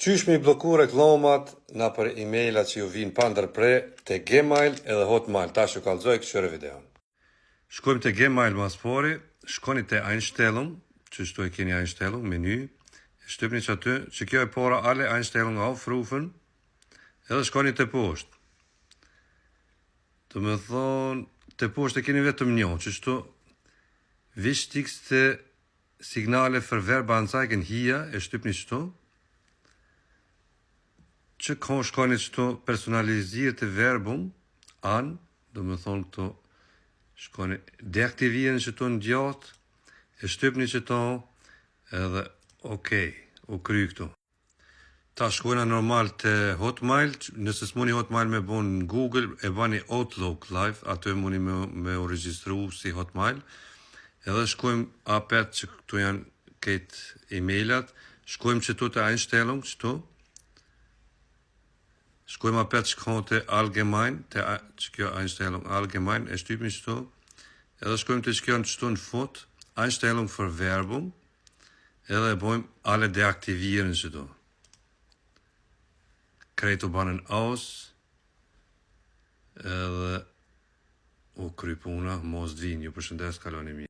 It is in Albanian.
Qysh me i blloku reklamat nëpër emaila që ju vinë pa ndërpre te Gmail edhe Hotmail, tash ju kallzoj këqyre videon. Shkojmë te Gmail mas pari, shkoni te Einstellung, që shtu e keni Einstellung, meny, e shtypni që aty, që kjo e para alle Einstellungen aufrufen, edhe shkoni te poshtë. Do me thonë, te poshtë e keni vetëm një, që shtu wichtigste Signale für Werbeanzeigen hier, e shtypni qëtu, që ko shkoni qëtu personalisierte Werbung an, do me thonë këtu, shkoni deaktivieren qëtu në djathtë, e shtypni qëtu, edhe okej, u kry këtu. Ta shkojna normal te Hotmail, nëse s'muni Hotmail me bo në Google, e bani Outlook Live, aty muni me u regjistru si Hotmail, edhe shkojmë apet që këtu janë këtë emailat, shkojmë qëtu te Einstellung, qëtu, shkojmë apet shkojmë te Allgemein, te që kjo Einstellung Allgemein, e shtypim qëtu, edhe shkojmë te që kjo në qëtu në fund, Einstellung für Werbung, edhe e bojmë alle deaktivieren qëtu. Krejt u banën aus, edhe u kry puna, mos të vinë, ju përshëndes, kaloni mirë.